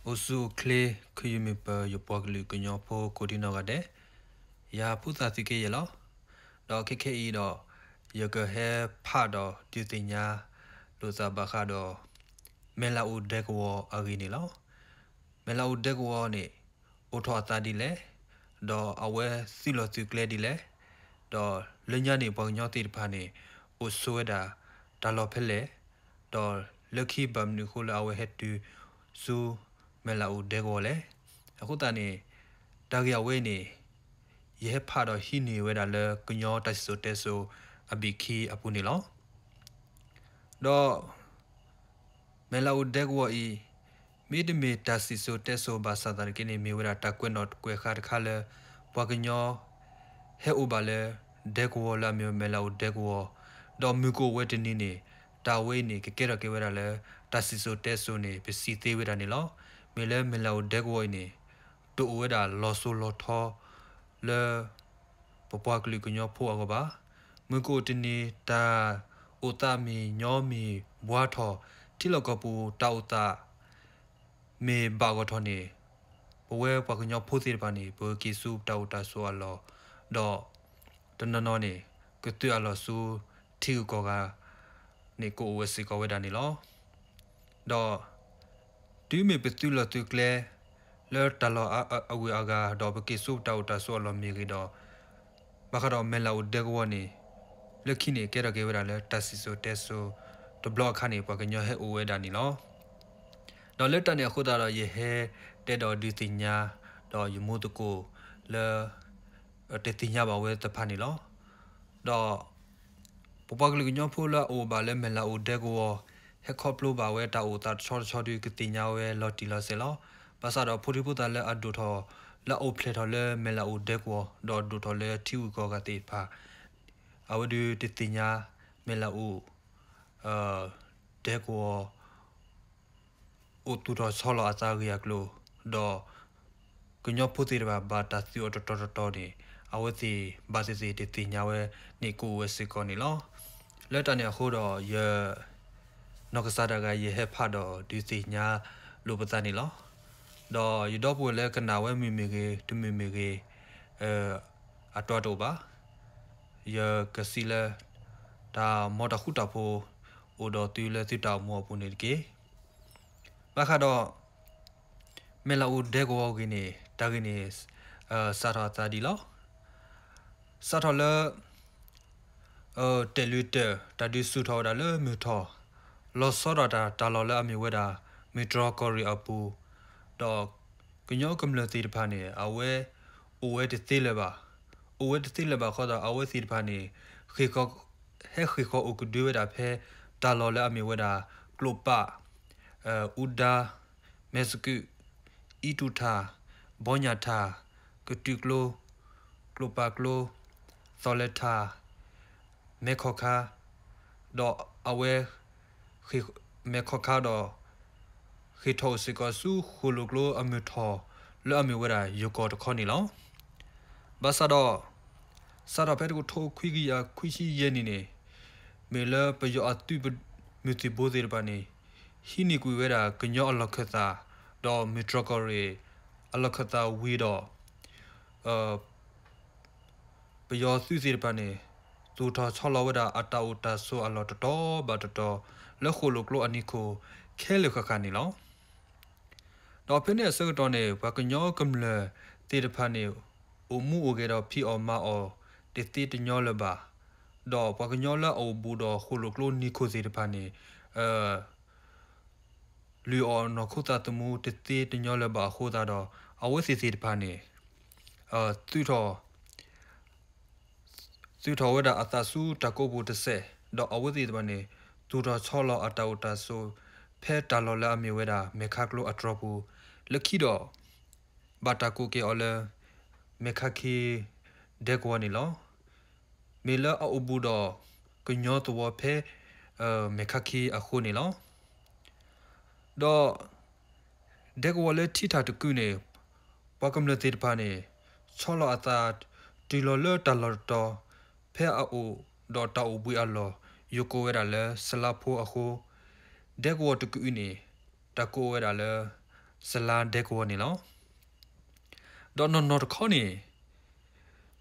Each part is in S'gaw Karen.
အိၣ်ဆူၣ်အိၣ်ချ့ ခယုၢ်မုၢ်ပၢၤ ယပှၤကလုာ်ကညီဖိကိးဒံနီၢ်ဂၤဒဲး, ယၤဖိသၣ်သုးက့ယဲၢ်လီၤ. ဒီးခဲခဲအံၤဒီး ယကဟဲဖးဒီးဒုးသ့ၣ်ညါလိာ်သးဘၣ်ဃးဒီး မဲၢ်လးအိၣ်ဒဲကဝီၤအဂ့ၢ်န့ၣ်လီၤ. မဲၢ်လးအိၣ်ဒဲကဝီၤန့ၣ် အိၣ်ထီၣ်အသးဒ်လဲၣ်, ဒီးအဝဲသုးလီၢ်သုးကျဲဒ်လဲၣ်, ဒီးလၢညါန့ၣ် ပှၤကညီသ့ၣ်တဖၣ်န့ၣ် အိၣ်ဆိးဝဲဒၣ်တၢ်လီၢ်ဖဲလဲၣ်, ဒီးလၢခံဘၣ်မနုၤအဃိလၢအဝဲဟဲတုၤဆူ မဲၢ်လးအိၣ်ဒဲကဝီၤလဲၣ်. အဃိသတးန့ၣ် တၢ်ဂ့ၢ်အဝဲအံၤန့ၣ် ယဟဲဖးဒီးဟံးန့ၢ်ဝဲဒၣ်လၢကညီတၢ်စံၣ်စိၤတဲစိၤအဘ့ၣ်ခံအပူၤန့ၣ်လီၤ. ဒီး မဲၢ်လးအိၣ်ဒဲကဝီၤအံၤ မ့တမ့ၢ်တၢ်စံၣ်စိၤတဲစိၤဘၣ်ဆၣ်သနာ်က့န့ၣ် မ့ၢ်ဝဲဒၣ်တၢ်ကွဲးနီၣ်ကွဲးဃါတခါလၢ ပှၤကညီဟဲအိၣ်ဘၣ်လၢဒဲကဝီၤလၢအမ့ၢ်ဝဲမဲၢ်လးအိၣ်ဒဲကဝီၤ, ဒီးမုၢ်ကအိၣ်ဝဲတနံၤန့ၣ် တၢ်ဝဲအံၤန့ၣ် ကကဲထီၣ်က့ၤဝဲဒၣ်လၢ တၢ်စံၣ်စိၤတဲစိၤန့ၣ် ပစံးသ့ဝဲဒၣ်န့ၣ်လီၤ. မ့ၢ်လၢမဲၢ်လးအိၣ်ဒဲကဝီၤအံၤန့ၣ် တအိၣ်ဝဲဒၣ်လီၤစိၤလီၤထီလၢ ပပှၤကလုာ်ကညီဖိအဂီၢ်ဘၣ်. မုၢ်ကအိၣ်တနံၤ တၢ်အိၣ်သးမ့ၢ်ညီမ့ၢ်ဘှါထီၣ်, ထံလီၢ်ကီၢ်ပူၤတၢ်အိၣ်သးမ့ၢ်ဘၣ်ဂီၢ်ထီၣ်န့ၣ် ပဝဲပှၤကညီဖိသ့ၣ်တဖၣ်န့ၣ် ပက့ၤဆူပတၢ်အိၣ်တၢ်ဆိးအလီၢ်, ဒီးတနီၤနီၤန့ၣ် ကသုးအလီၢ်ဆူထံဂုၤကီၢ်ဂၤန့ၣ် ကအိၣ်ဝဲစ့ၢ်ကီးဝဲဒၣ်န့ၣ်လီၤ. ဒီး တုၤမ့ၢ်ပသုးလီၢ်သုးကျဲ လၢတၢ်လီၢ်အဂုၤအဂၤ ဒီးပက့ၤဆူပတၢ်အိၣ်တၢ်ဆိးအလီၢ်မ့ၢ်ဂ့ၤဒီး ဘၣ်ဃးဒီးမဲၢ်လးအိၣ်ဒဲကဝီၤန့ၣ် လၢခံန့ၣ် ကဲထီၣ်က့ၤဝဲဒၣ်လၢတၢ်စံၣ်စိၤတဲစိၤတဘျီအခါန့ၣ် ပှၤကညီဟဲအိၣ်ဝဲဒၣ်န့ၣ်လီၤ. ဒီးလၢတၢ်န့ၣ်အဃိသတးဒီး ယဟဲတဲဒီးဒုးသ့ၣ်ညါ ဒီးယမူသကိးလၢ တသ့ၣ်ညါဘၣ်ဝဲတဖၣ်န့ၣ်လီၤ. ဒီး ပပှၤကလုာ်ကညီဖိလၢအအိၣ်ဘၣ်လၢမဲၢ်လးအိၣ်ဒဲကဝီၤ ဟဲခီဖျိဘၣ်ဝဲတၢ်အိၣ်သးတဆီတဆီဒီး ကသ့ၣ်ညါဝဲလီၤတံၢ်လီၤဆဲးလီၤ. ဘၣ်ဆၣ်ဒီးဖိဒံဖိသၣ်လၢအဒိၣ်ထီၣ် လၢအအိၣ်ဖျဲၣ်ထီၣ်လၢမဲၢ်လးအိၣ်ဒဲကဝီၤ ဒီးဒိၣ်ထီၣ်လၢထံဂုၤကီၢ်ဂၤသ့ၣ်တဖၣ် အဝဲဒုးတသ့ၣ်ညါ မဲၢ်လးအိၣ် ဒဲကဝီၤ အိၣ်သူၣ်ထီၣ်ဆီလီၤအသးအဂ့ၢ်အကျိၤ, ဒီးကညီဖိသ့ၣ်တဖၣ်ဘၣ်တၢ်သုးအီၤတတီၤတတီၤန့ၣ် အဝဲသ့ၣ်ဘၣ်သ့ၣ်သ့ၣ်တသ့ၣ်ညါဝဲန့ၣ်ကအိၣ်ဝဲစ့ၢ်ကီးန့ၣ်လီၤ. လၢတၢ်န့ၣ်အဃိဒီး ယ နီၢ်ကစၢ်ဒၣ်ဂၤ ယဟဲဖးဒီးဒုးသ့ၣ်ညါလိာ်ပသးန့ၣ်လီၤ. ဒီးယဒီပုၢ်ဝဲၢ်လၢကနၣ်ဝဲမုာ်မ့ၢ်ဂ့ၤ တမုာ်မ့ၢ်ဂ့ၤ အတီတအိၣ်ဘၣ်. ယကစံးလၢ တၢ်မ်တၢ်ဃူတၢ်ဖိး အိၣ်ဒီးသုလၢသုတၢ်အိၣ်မူအပူၤန့ၣ်တက့ၢ်. ဘၣ်ဃးဒီး မဲၢ်လးအိၣ်ဒဲကဝီၤအဂ့ၢ်န့ၣ် တၢ်ဂ့ၢ်န့ၣ် စးထီၣ်အသးဒ်လီၤ. စးထီၣ်လၢ တဲာ်လွံၢ်တၢၢ် တၢ်ဒုးဆူၣ်ထီၣ်ဝဲဒၣ်လၢမုၢ်ထီၣ်, လီၤဆီဒၣ်တၢ်တၢ်လီၢ်လၢအမ့ၢ်ဝဲဒၣ် မုၢ်တြီၢ်ကီၢ်ရ့ၣ်အပူၤ, ဒီးကညီကမျၢၢ်သ့ၣ်တဖၣ်န့ၣ် အဝဲအိၣ်ဝဲတသ့လၢၤဘၣ်. အိၣ်ဝဲတသ့လၢၤဘၣ်အဃိဒီး အဝဲသ့ၣ်တဖၣ်န့ၣ် ဟဲဃ့ၢ်ဃီၤအိၣ်ကဒုဝဲဒၣ်ဖဲ တၢ်လီၢ်လၢအမ့ၢ်ဝဲဒၣ် ကျိၣ်ပၣ်, အူဒါ, မဲၢ်စကုး, အံတူၣ်ထၣ်, ဘီညၣ်ထၣ်, ကတုၢ်ကျိ, ကျိၣ်ပၣ်ကျိ, သီလဲၤထၣ်, မဲၢ်ခီၣ်ခါ, ဒီးအဝဲ မဲၢ်ခီၣ်ခါဒီး ဃ့ၢ်ထီၣ်အိၣ်စ့ၢ်ကီးဆူဃိၣ်လိာ်ကျိအမုၢ်ထီၣ် လၢအမ့ၢ်ဝဲဒၣ်ယိၤကီၢ်တခီန့ၣ်လီၤ. ဘၣ်ဆၣ်ဒီး စးထီၣ်ဖဲတကထိခွံကယၤခွံဆံယဲၢ်နံၣ်န့ၣ် မ့ၢ်လၢပယီၤအသုးမုၢ်သံၣ်ဘိသ့ၣ်တဖၣ်န့ၣ် ဟံးန့ၢ်ကွံာ်ဝဲဒၣ်ကညီအလီၢ်ခၢၣ်သး ဒီးမုၢ်တြီၢ်ကီၢ်ရ့ၣ်အလီၢ်ခၢၣ်သးဝံၤဒီး ပယီၤသုးသ့ၣ်တဖၣ်န့ၣ် သူၣ်ထီၣ်ဆီလီၤဝဲဒၣ်အတၢ်အိၣ်တၢ်ဆိးအလီၢ်တတီၤဘၣ်တတီၤ လၢဃိၣ်လိာ်ကျိအနံၤခိၣ်ခဲလၢာ်ဃၣ်ဃၣ်န့ၣ်လီၤ. ဒီးဖဲန့ၣ်အဆၢကတီၢ်န့ၣ် ပှၤကညီကမျၢၢ်သ့ၣ်တဖၣ်န့ၣ် အိၣ်မူအိၣ်ဂဲၤဒီးဖံးအီၣ်မၤအီၣ်တသ့တညီလၢၤဘၣ်, ဒီးပှၤကညီလၢအအိၣ်ဘူးဒီးဃိၣ်လိာ်ကျိနံၤခိၣ်သ့ၣ်တဖၣ်န့ၣ် လုၢ်အီၣ်နီၢ်ခိသးသမူတသ့တညီလၢၤဘၣ်အဃိသတးဒီး အဝဲသ့ၣ်သ့ၣ်တဖၣ်န့ၣ် သုးထီၣ် သုးထီၣ်ဝဲဒၣ်အသးဆူတၢ်ကိးပူၤတစဲး, ဒီးအဝဲသ့ၣ်တဖၣ်န့ၣ် သူၣ်ထီၣ်ဆီလီၤအတၢ်အိၣ်တၢ်ဆိး ဖဲတၢ်လီၢ်လၢအမ့ၢ်ဝဲဒၣ် မဲၢ်ခါကျိအတြီၤပူၤ, လၢခံဒီး ဘၣ်တၢ်ကိးက့ၤအီၤလၢ မဲၢ်ခါခံ ဒဲကဝီၤန့ၣ်လီၤ. မ့ၢ်လၢအအိၣ်ဘူးဒီးကညီသဝီဖဲ မဲၢ်ခါခံအဃိန့ၣ်လီၤ. ဒီး ဒဲကဝီၤလၢထံထၣ်တကုးန့ၣ် ပှၤကမျၢၢ်သ့ၣ်တဖၣ်န့ၣ် ဆီလီၤအသး တုၤလီၤလၢတၢ်လီၢ်တတီၤ ဖဲအအိၣ်ဒီးတၢ်အိၣ်ဘှံးအလီၢ် ယိၤကိးဝဲဒၣ်လၢစလါဖိအဃိ ဒဲကဝီၤတကုးအံၤန့ၣ် တၢ်ကိးဝဲဒၣ်လၢ စလါဒဲကဝီၤန့ၣ်လီၤ. ဒီးနီၢ်နီၢ်တခီန့ၣ်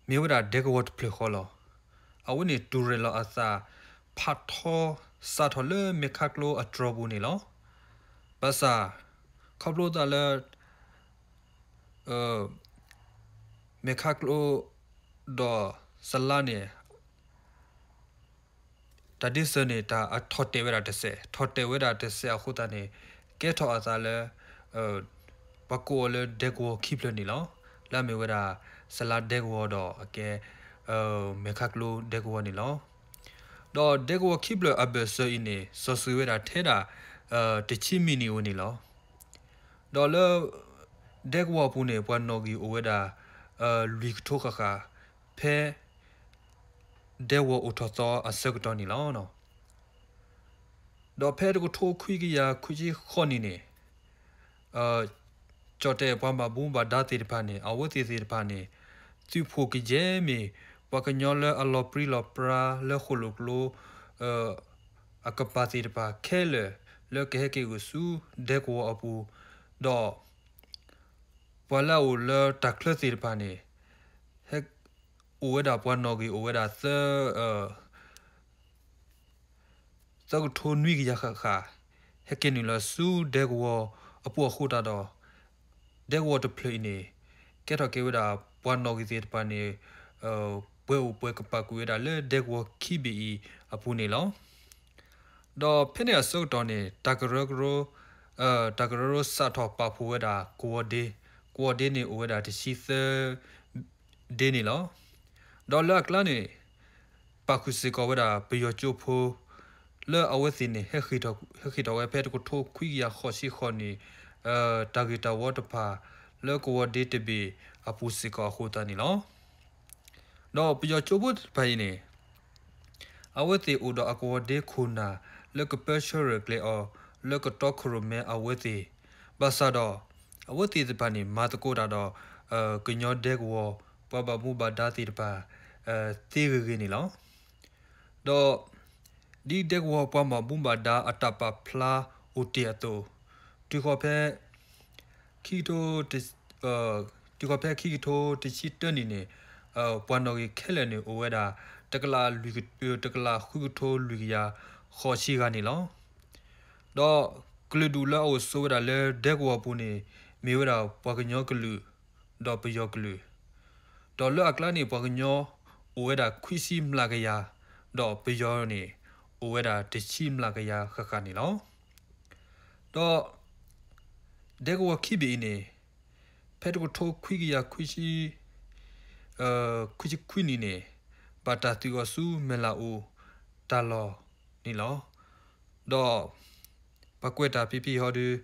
မ့ၢ်ဝဲဒၣ်ဒဲကဝီၤတဖျၢၣ်ဃီလီၤ. အဝဲန့ၣ်တူၢ်ရဲၣ်လီၤအသး ဖးထီစးထီၣ်လၢမဲာ်ခါကျိအတြီၤပူၤန့ၣ်လီၤ. ဘၣ်ဆၣ် ခီဖျိသးလၢ မဲာ်ခါကျိဒီးစလါန့ၣ် တၢ်ဒ့စၢၤန့ၣ် တၢ်အထီၣ်တဲာ်ဝဲဒၣ်တစဲး, ထီၣ်တဲာ်ဝဲဒၣ်တစဲးအဃိသတးန့ၣ် ကဲထီၣ်အသးလၢ ပှၤကိးအီၤလၢဒဲကဝီၤခံဖျၢၣ်န့ၣ်လီၤ. လၢအမ့ၢ်ဝဲဒၣ် စလါဒဲကဝီၤဒီးအကဲ မဲာ်ခါကျိဒဲကဝီၤန့ၣ်လီၤ. ဒီးဒဲကဝီၤခံဖျၢၣ်အဘၢၣ်စၢၤအံၤန့ၣ် စီၤစုၤဝဲဒၣ်ထဲဒၣ် တဆံမံးနံးဧိၤန့ၣ်လီၤ. ဒီးလၢ ဒဲကဝီၤအပူၤန့ၣ် ပှၤနီၣ်ဂံၢ်အိၣ်ဝဲဒၣ် လွံၢ်ကထိဃၣ်ဃၣ် ဖဲ ဒဲကဝီၤအိၣ်ထီၣ်သီအဆၢကတီၢ်န့ၣ်လီၤ. ဒီးဖဲတကထိခွံကယၤခွံဆံဃိးနံၣ်န့ၣ် ကၠီၣ်တဲၣ်ပှၤဘၣ်မူဘၣ်ဒါသ့ၣ်တဖၣ်န့ၣ် အဝဲသ့ၣ်သ့ၣ်တဖၣ်န့ၣ် သုးဖှိၣ်ကယဲၢ်မ့ၢ် ပှၤကညီလၢအလီၤပြံလီၤပြါလၢဃိၣ်လိာ်ကျိ အကပၤသ့ၣ်တဖၣ်ခဲလၢာ် လၢကဟဲက့ၤဂုာ်ဆူဒဲကဝီၤအပူၤ, ဒီး ပှၤလၢအအိၣ်လၢတၢ်ချၢသ့ၣ်တဖၣ်န့ၣ် ဟဲ အိၣ်ဝဲဒၣ်ပှၤနီၣ်ဂံၢ်အိၣ်ဝဲဒၣ် သၢကထိနွံကယၤဃၣ်ဃၣ် ဟဲက့ၤနုာ်လီၤဆူဒဲကဝီၤအပူၤအဃိသတးဒီး ဒဲကဝီၤတဖျၢၣ်အံၤန့ၣ် ကဲထီၣ်က့ၤဝဲဒၣ်ပှၤနီၣ်ဂံၢ်သ့ၣ်တဖၣ်န့ၣ် ပှဲၤအိၣ်ပှဲၤကပၤကွံာ်ဝဲဒၣ်လၢဒဲကဝီၤခံဘ့ၣ်အံၤအပူၤန့ၣ်လီၤ. ဒီးဖဲန့ၣ်အဆၢကတီၢ်န့ၣ် တၢ်ကရၢကရိ တၢ်ကရၢကရိစးထီၣ်ပာ်ဖှိၣ်ဝဲဒၣ်ကဝီၤဒ့, ကဝီၤဒ့န့ၣ်အိၣ်ဝဲဒၣ်တဆံသၢ ဒ့န့ၣ်လီၤ. ဒီးလၢအကျါန့ၣ် ပာ်ဃုာ်စ့ၢ်ကီးဝဲဒၣ်ပယီၤကၠိဖိ လၢအဝဲသ့ၣ်န့ၣ် ဟဲဃ့ၢ်ထီၣ်ဝဲဖဲတကထိခွံကယၤဃိးဆံဃိးနံၣ် တၢ်ဂ့ၢ်တၢ်ဝီတဖၣ် လၢကဝီၤဒ့တဘ့ၣ်အပူၤစ့ၢ်ကီးအဃိသတးန့ၣ်လီၤ. ဒီးပယီၤကၠိဖိသ့ၣ်တဖၣ်အံၤန့ၣ် အဝဲသ့ၣ်အိၣ်ဒီးအကဝီၤဒ့ခိၣ်နၢ် လၢကပၢဆှၢရဲၣ်ကျဲၤအီၤ လၢကတီခိၣ်ရိၣ်မဲအဝဲသ့ၣ်, ဘၣ်ဆၣ်ဒီး အဝဲသ့ၣ်တဖၣ်န့ၣ် မၤသကိးတၢ်ဒီး ကညီဒဲကဝီၤ ပှၤဘၣ်မူဘၣ်ဒါသ့ၣ်တဖၣ် သ့ဂ့ၤဂ့ၤန့ၣ်လီၤ. ဒီး ဒ်ဒဲကဝီၤပှၤဘၣ်မူဘၣ်ဒါအတၢ်ပာ်ဖျါအိၣ်တ့ၢ်အသိး, တုၤဃီၤဖဲ ခံကထိ တုၤဃီၤဖဲခံကထိတဆံတၢနံၣ်န့ၣ် ပှၤနီၣ်ဂံၢ်ခဲလၢာ်န့ၣ်အိၣ်ဝဲဒၣ် တကလးလွံၢ် တကလးဃုကထိလွံၢ်ကယၤဃိးဆံဂၤန့ၣ်လီၤ. ဒီးကလုာ်ဒူၣ်လၢအအိၣ်ဆိးဝဲဒၣ်လၢဒဲကဝီၤပူၤန့ၣ် မ့ၢ်ဝဲဒၣ်ပှၤကညီကလုာ် ဒီးပယီၤကလုာ်, ဒီးလၢအကျါန့ၣ် ပှၤကညီအိၣ်ဝဲဒၣ်ခွံဆံမျးကယၤ, ဒီးပယီၤန့ၣ် အိၣ်ဝဲဒၣ်တဆံမျးကယၤဃၣ်ဃၣ်န့ၣ်လီၤ. ဒီး ဒဲကဝီၤခံဘ့ၣ်အံၤန့ၣ် ဖဲတကထိခွံကယၤခွံဆံ ခွံဆံခွံနံၣ်န့ၣ် ဘၣ်တၢ်သုးဃီၤဆူမဲၢ်လးအူတၢ်လီၢ်န့ၣ်လီၤ. ဒီး ပှၤကွဲးတၢ်ဖံးဖံးဟီဒုး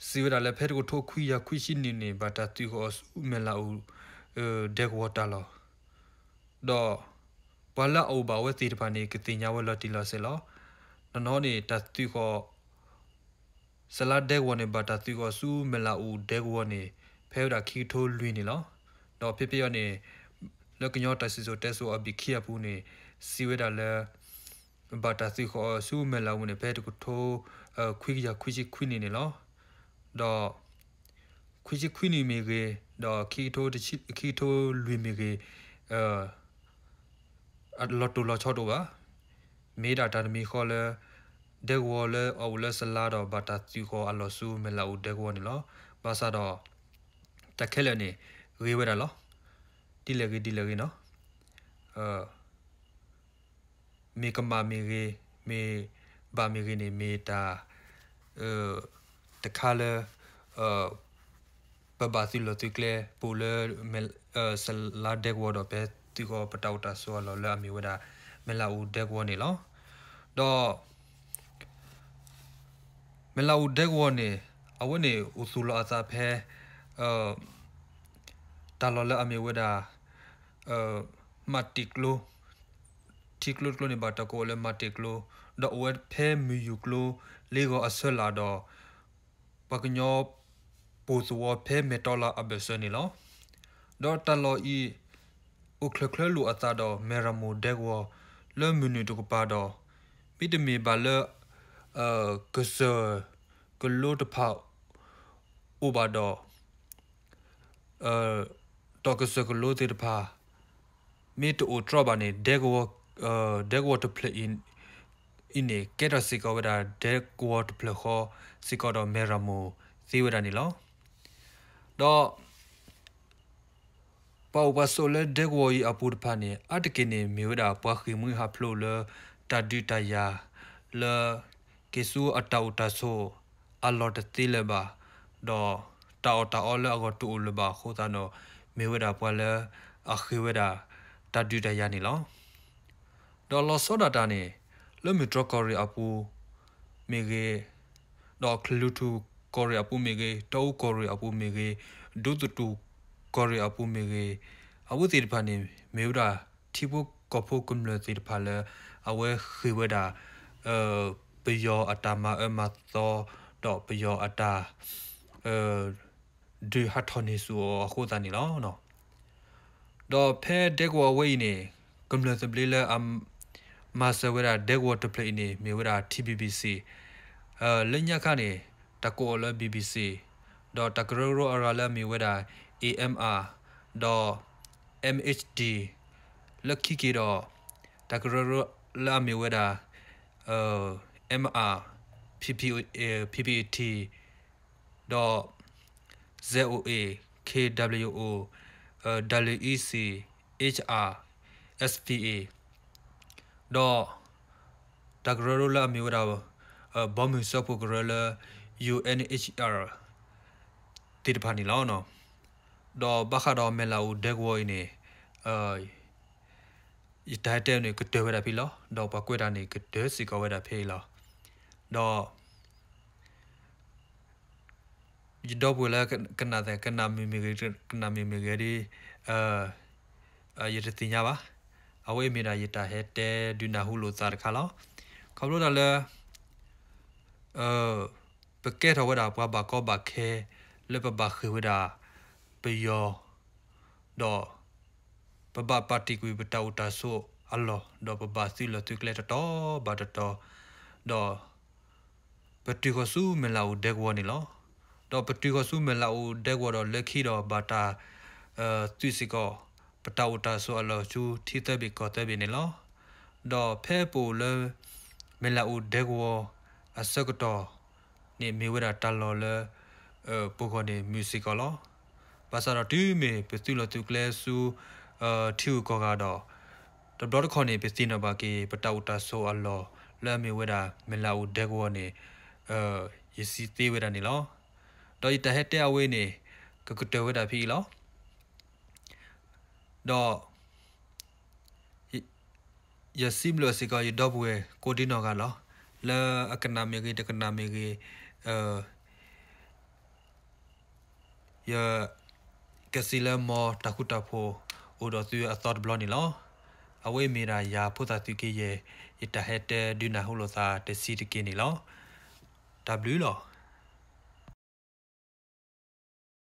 စံးဝဲဒၣ်လၢဖဲတကထိခွံကယၤခွံဆံနံၣ်န့ၣ် ဘၣ်တၢ်သုးဃီၤဆူမဲၢ်လးအူ ဒဲကဝီၤတၢ်လီၢ်, ဒီး ပှၤလၢအအိၣ်ဘၣ်ဝဲသ့ၣ်တဖၣ်န့ၣ် ကသ့ၣ်ညါဝဲလီၤတံၢ်လီၤဆဲးလီၤ. နီၢ်နီၢ်န့ၣ် တၢ်သုးဃီၤ စလါဒဲကဝီၤန့ၣ် ဘၣ်တၢ်သုးဃီၤဆူမဲၢ်လးအူဒဲကဝီၤန့ၣ် ဖဲဝဲဒၣ်ခံကထိလွံၢ်န့ၣ်လီၤ. ဒီးဖဲဖဲအံၤန့ၣ် လၢကညီတၢ်စံၣ်စိၤတဲစိၤအဘ့ၣ်ခံအပူၤန့ၣ် စံးဝဲဒၣ်လၢ ဘၣ်တၢ်သုးဃီၤဆူမဲၢ်လးအူန့ၣ် ဖဲတကထိ ခွံကယၤခွံဆံခွံနံၣ်န့ၣ်လီၤ. ဒီး ခွံဆံခွံနံၣ်မ့ၢ်ဂ့ၤ, ဒီး ခံကထိလွံၢ်မ့ၢ်ဂ့ၤ, လီၤတိၢ်လီၤဆီတအိၣ်ဘၣ်. မ့ၢ်ဒၣ်တၢ်တမံၤဃီလၢ ဒဲကဝီၤလၢအအိၣ်လၢစလါဒီး ဘၣ်တၢ်သုးဃီၤအလီၢ်ဆူမဲၢ်လးအူဒဲကဝီၤန့ၣ်လီၤ. ဘၣ်ဆၣ်ဒီး တၢ်ခဲလၢာ်န့ၣ် ဂ့ၤဝဲဒၣ်လီၤ. ဒ်လဲၣ်ဂ့ၤဒ်လဲၣ်ဂ့ၤနီၤ မ့ၢ်ကမၣ်မ့ၢ်ဂ့ၤ, မ့ၢ်ဘၣ်မ့ၢ်ဂ့ၤန့ၣ် မ့ၢ်တၢ် တခါလၢ ပဘၣ်သုးလီၢ်သုးကျဲ ပအိၣ်လၢ စလါဒဲကဝီၤဒီး ပသုးဃီၤပတၢ်အိၣ်တၢ်ဆိးအလီၢ်လၢအမ့ၢ်ဝဲဒၣ် မဲၢ်လးအူဒဲကဝီၤန့ၣ်လီၤ. ဒီး မဲၢ်လးအူဒဲကဝီၤန့ၣ် အဝဲန့ၣ်အိၣ်သူၣ်လီၤအသးဖဲ တၢ်လီၢ်လၢအမ့ၢ်ဝဲဒၣ် မးတ့ၢ်ကျိ, ထံကျိတကျိန့ၣ် ဘၣ်တၢ်ကိးအီၤလၢမးတ့ၢ်ကျိ, ဒီးအိၣ်ဝဲဖဲမုၢ်ယူၢ်ကျိ လ့ဂီၤအဆၢလာ်ဒီး ပှၤကညီပိာ်သဝီဖဲမဲၢ်တီလါအဘၢၣ်စၢၤန့ၣ်လီၤ. ဒီးတၢ်လီၢ်အံၤ အိၣ်ချၢၣ်ချၢလိာ်အသးဒီး မဲၢ်ရမိၢ်ဒဲကဝီၤ လၢမုၢ်နုာ်တကပၤဒီး မ့တမ့ၢ်ဘၣ်လၢ ကစၢၢ်ကလိတဖၣ် အိၣ်ဘၣ်ဒီး တီၢ်ကစၢၢ်ကလိသ့ၣ်တဖၣ် မ့ၢ်တအိၣ်တြီဘၣ်န့ၣ် ဒဲကဝီၤတဖျၢၣ်အံၤ အံၤန့ၣ် ကဲထီၣ်စ့ၢ်ကီးဝဲဒၣ် ဒဲကဝီၤတဖျၢၣ်ဃီစ့ၢ်ကီးဒီး မဲၢ်ရမိၢ်သ့ဝဲဒၣ်န့ၣ်လီၤ. ဒီး ပှၤအိၣ်ပှၤဆိးလၢဒဲကဝီၤအံၤအပူၤတဖၣ်န့ၣ် အါတက့ၢ်န့ၣ် မ့ၢ်ဝဲဒၣ်ပှၤဃ့ၢ်မှံဟးဖျိးလၢ တၢ်ဒုးတၢ်ယၤ လၢ က့ၤဆူအတၢ်အိၣ်တၢ်ဆိးအလီၢ်တသ့လၢၤဘၣ်, ဒီးတၢ်အီၣ်တၢ်အီလၢအဂီၢ်တအိၣ်လၢၤဘၣ်အဃိသတးဒီး မ့ၢ်ဝဲဒၣ်ပှၤလၢအဃ့ၢ်ဝဲဒၣ်တၢ်ဒုးတၢ်ယၤန့ၣ်လီၤ. ဒီးလီၤဆီဒၣ်တၢ်န့ၣ် လၢမုၢ်တြီၢ်ကီၢ်ရ့ၣ်အပူၤမ့ၢ်ဂ့ၤ, ဒီးကလုာ်ထူၣ်ကီၢ်ရ့ၣ်အပူၤမ့ၢ်ဂ့ၤ, တီအူကီၢ်ရ့ၣ်အပူၤမ့ၢ်ဂ့ၤ, ဒူသထူၣ်ကီၢ်ရ့ၣ်အပူၤမ့ၢ်ဂ့ၤ, အဝဲသ့ၣ်တဖၣ်န့ၣ် မ့ၢ်ဝဲဒၣ်ထံဖိကီၢ်ဖိကမျၢၢ်သ့ၣ်တဖၣ်လၢ အဝဲဃ့ၢ်ဝဲဒၣ် ပယီၤအတၢ်မၤအၢမၤသီ ဒီးပယီၤအတၢ် ဒုးဟးထီၣ်န့ၢ်ဆူၣ်အီၤအဃိသတးန့ၣ်လီၤ. ဒီးဖဲဒဲကဝီၤအဝဲအံၤန့ၣ် ကမျၢၢ်သဘျ့လၢအ မၤစၢၤဝဲဒၣ်ဒဲကဝီၤတဖျၢၣ်အံၤန့ၣ် မ့ၢ်ဝဲဒၣ် ထံဘံဘံစံ, လၢညါခါန့ၣ် တၢ်ကိးအီၤလၢ ဘံဘံစံ, ဒီးတၢ်ကရၢကရိအဂၤလၢအမ့ၢ်ဝဲဒၣ် အ့ၣ်အ့ၣ်အၣ်, ဒီး မ့ၣ်အ့ၣ်ချ်ဒီ, လၢခံက့ၤဒီး တၢ်ကရၢကရိလၢအမ့ၢ်ဝဲဒၣ် မ့ၣ်အ့ၣ်ချ်, ဖံဖံအ့ၣ်ထံ, ဒီး ဇဲၣ်အိၣ်အ့ၣ်, ခ့ဒၣ်ဘျုးအိၣ်, ဒၣ်လၢအံၣ်စံၣ်, အ့ၣ်အ့ၣ်, အ့ၣ်ပံၣ်အ့ၣ်, ဒီး တၢ်ကရၢကရိလၢအမ့ၢ်ဝဲဒၣ် ဘီမုၢ်စၢဖှိၣ်ကရၢလၢ ယူၣ်အ့ၣ်အ့ၣ်အၣ် သ့ၣ်တဖၣ်န့ၣ်လီၤ. ဒီးဘၣ်ဃးဒီးမဲၢ်လးအူဒဲကဝီၤအံၤန့ၣ် ယတၢ်ဟဲတဲန့ၣ် ကတၢၢ်ဝဲဒၣ်ဖဲအံၤလီၤ. ဒီးပှၤကွဲးတၢ်န့ၣ် ကတၢၢ်စ့ၢ်ကီးဝဲဒၣ်ဖဲအံၤလီၤ. ဒီး ယဒီပုၢ်ဝဲၢ်လၢကနၣ်သ့ၣ် ကနၣ်မုာ်မ့ၢ်ဂ့ၤ ကနၣ်မုာ်မ့ၢ်ဂ့ၤဒီး ယတသ့ၣ်ညါဘၣ်. အဝဲအံၤမ့ၢ်ဒၣ်ယတၢ်ဟဲတဲဒုးနၢ်ဟူလိာ်သးတခါလီၤ. ခီဖျိဒၣ်လၢ ပကဲထီၣ်ဝဲဒၣ်ပှၤဘၣ်ကီဘၣ်ခဲ လၢပဘၣ်ဃ့ၢ်ဝဲဒၣ်ပယီၤ ဒီး ပဘၣ်ပာ်တ့ၢ်ကွံာ်ပတၢ်အိၣ်တၢ်ဆိးအလီၢ် ဒီးပဘၣ်သုးလီၢ်သုးကျဲတတီၤဘၣ်တတီၤ, ဒီး ပတုၤဃီၤဆူမဲၢ်လးအူဒဲကဝီၤန့ၣ်လီၤ. ဒီးပတုၤဃီၤဆူမဲၢ်လးအူဒဲကဝီၤဒီးလၢခံဒီးဘၣ်တၢ် သုးစ့ၢ်ကီး ပတၢ်အိၣ်တၢ်ဆိးအလီၢ်ဆူထံသၢဘ့ၣ်ကီၢ်သၢဘ့ၣ်န့ၣ်လီၤ. ဒီးဖဲပအိၣ်လၢ မဲၢ်လးအူဒဲကဝီၤအဆၢကတီၢ်န့ၣ် မ့ၢ်ဝဲဒၣ်တၢ်လီၢ်လၢ ပဂီၢ်န့ၣ်မုာ်စ့ၢ်ကီးလီၤ. ဘၣ်ဆၣ်ဒီးတုၤမ့ၢ်ပသုးလီၢ်သုးကျဲဆူ ထံဂုၤကီၢ်ဂၤဒီး တဘျီတခီၣ်န့ၣ် ပသ့ၣ်နီၣ်ဘၣ်က့ၤ ပတၢ်အိၣ်တၢ်ဆိးအလီၢ်လၢအမ့ၢ်ဝဲဒၣ် မဲၢ်လးအူဒဲကဝီၤန့ၣ် ယစံးသ့ဝဲဒၣ်န့ၣ်လီၤ. ဒီးယတၢ်ဟဲတဲအဝဲန့ၣ် ကကတၢၢ်ဝဲဒၣ်ဖဲအံၤလီၤ. ဒီး ယစံးဘျုးစ့ၢ်ကီး ယဒီပုၢ်ဝဲၢ်ကိးဒံနီၢ်ဂၤလီၤ. လၢအကနၣ်မ့ၢ်ဂ့ၤ တကနၣ်မ့ၢ်ဂ့ၤ ယကစံးလၢ မ်တၢ်ဃူတၢ်ဖိးအိၣ်ဒီးသုအသီတဘျီန့ၣ်လီၤ. အဝဲအံၤမ့ၢ်ဒၣ်ယၤဖိသၣ်သုးက့ယဲၢ် ယတၢ်ဟဲတဲဒုးနၢ်ဟူလိာ်သးတဆံးတက့ၢ်န့ၣ်လီၤ. တၢ်ဘျုးလီၤ.